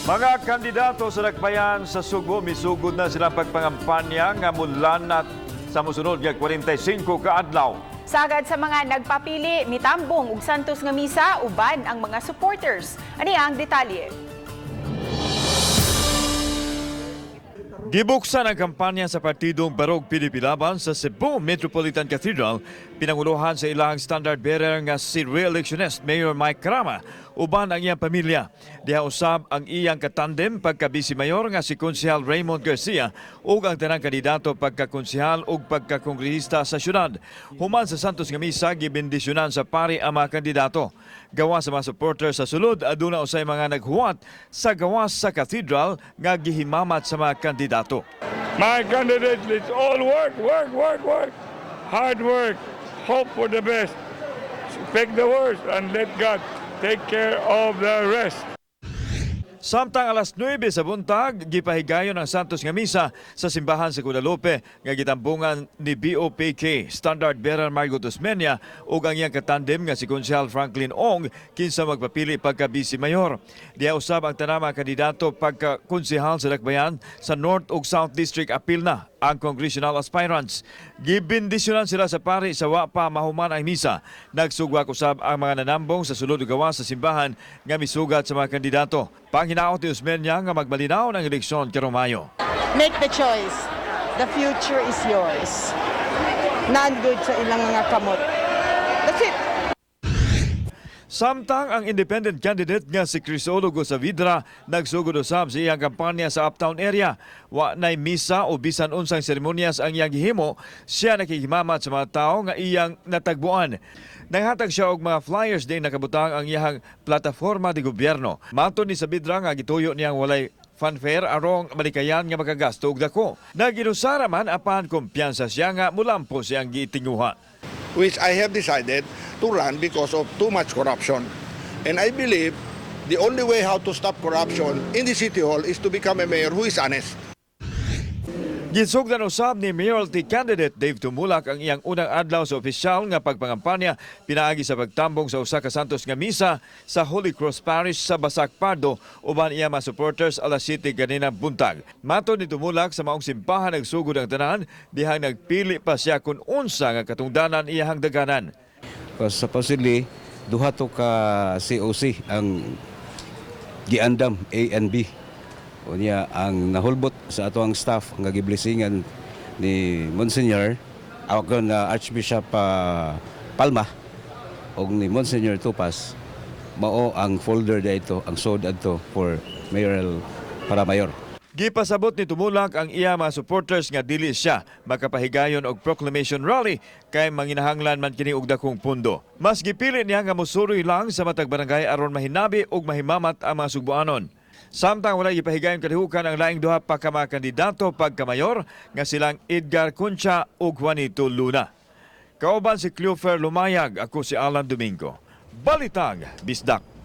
Mga kandidato sa Dakbayan sa Sugbo, misugod na silang pagpangampanya nga mulanat sa mosunod nga 45 ka adlaw. Sagad sa mga nagpapili, mitambong og Santos nga misa uban ang mga supporters. Ani ang detalye. Gibuksan ang kampanya sa partidong Barog PDP Laban sa Cebu Metropolitan Cathedral, pinanguluhan sa ilang standard bearer nga si re-electionist Mayor Mike Rama uban ang iyang pamilya. Diha usab ang iyang katandem pagka-vice mayor nga si Konsehal Raymond Garcia ug ang tanang kandidato pagka-konsehal ug pagka-kongresista sa syudad. Human sa Santos nga misa, gibendisyonan sa pari ang mga kandidato. Gawa sa mga supporters sa sulod, aduna usay mga naghuwat sa gawas sa cathedral nga gihimamat sa mga kandidato. My candidates, let's all work, work, work, work. Hard work. Hope for the best. Expect the worst and let God take care of the rest. Samtang alas 9 sa buntag, gipahigayon ang Santos nga misa sa simbahan sa Guadalupe nga gitambungan ni BOPK Standard Bearer Margot Osmeña ug ang iyang katandem nga si Konsehal Franklin Ong, kinsa magpapili pagka vice mayor. Diha usab ang tanang mga kandidato pagka konsehal sa Dakbayan sa North ug South District, apil na ang congressional aspirants. Gibendisyonan sila sa pari sa wa pa mahuman ang misa. Nagsugwak usab ang mga nanambong sa sulod ug gawas sa simbahan nga misugat sa mga kandidato. Panghinaot ni Osmeña nga magmalinaw ang eleksyon karong Mayo. Make the choice. The future is yours. Naa gud sa ilang mga kamot. That's it. Samtang ang independent candidate nga si Crisologo Saavedra nagsugod usab sa iyang kampanya sa Uptown area. Wa nay misa o bisan unsang seremonyas ang iyang gihimo, siya nakikimamat sa mga tao nga iyang natagbuan. Nanghatag siya og mga flyers din nakabutang ang iyang plataforma de gobyerno. Matod ni Saavedra nga gituyo niyang walay fanfare arong malikayan nga makagasto og dako. Naginusara man, apan kumpiyansa siya nga mulampo siyang gitinguha. Which I have decided to run because of too much corruption. And I believe the only way how to stop corruption in the City Hall is to become a mayor who is honest. Gisugdan usab ni mayoralty candidate Dave Tumulak ang iyang unang adlaw sa opisyal nga pagpangampanya pinaagi sa pagtambong sa usa ka Santos nga misa sa Holy Cross Parish sa Basak Pardo uban iya mga supporters alas 7 ganina buntag. Matod ni Tumulak, sa maong simbahan nagsugod ang tanan dihang nagpili pa siya kung unsa nga katungdanan iyahang daganan. Because supposedly, duha to ka COC ang giandam, A and B. Unya ang nahulbot sa ato ang staff nga giblesingan ni Monsignor ako na Archbishop Palma og ni Monsignor Tupas, mao ang folder dito ang sod adto for mayoral para mayor. Gipasabot ni Tumulak ang iya mga supporters nga dili siya makapahigayon og proclamation rally kay manginahanglan man kini og dakong pundo. Mas gipili niya nga mosuroy lang sa matag barangay aron mahinabi ug mahimamat ang mga Sugbuanon. Samtang wala gipahigayon kalihukan ang laing duha pa ka mga kandidato pagkamayor nga silang Edgar Concha ug Juanito Luna. Kauban si Cleofer Lumayag, ako si Alan Domingo. Balitang Bisdak.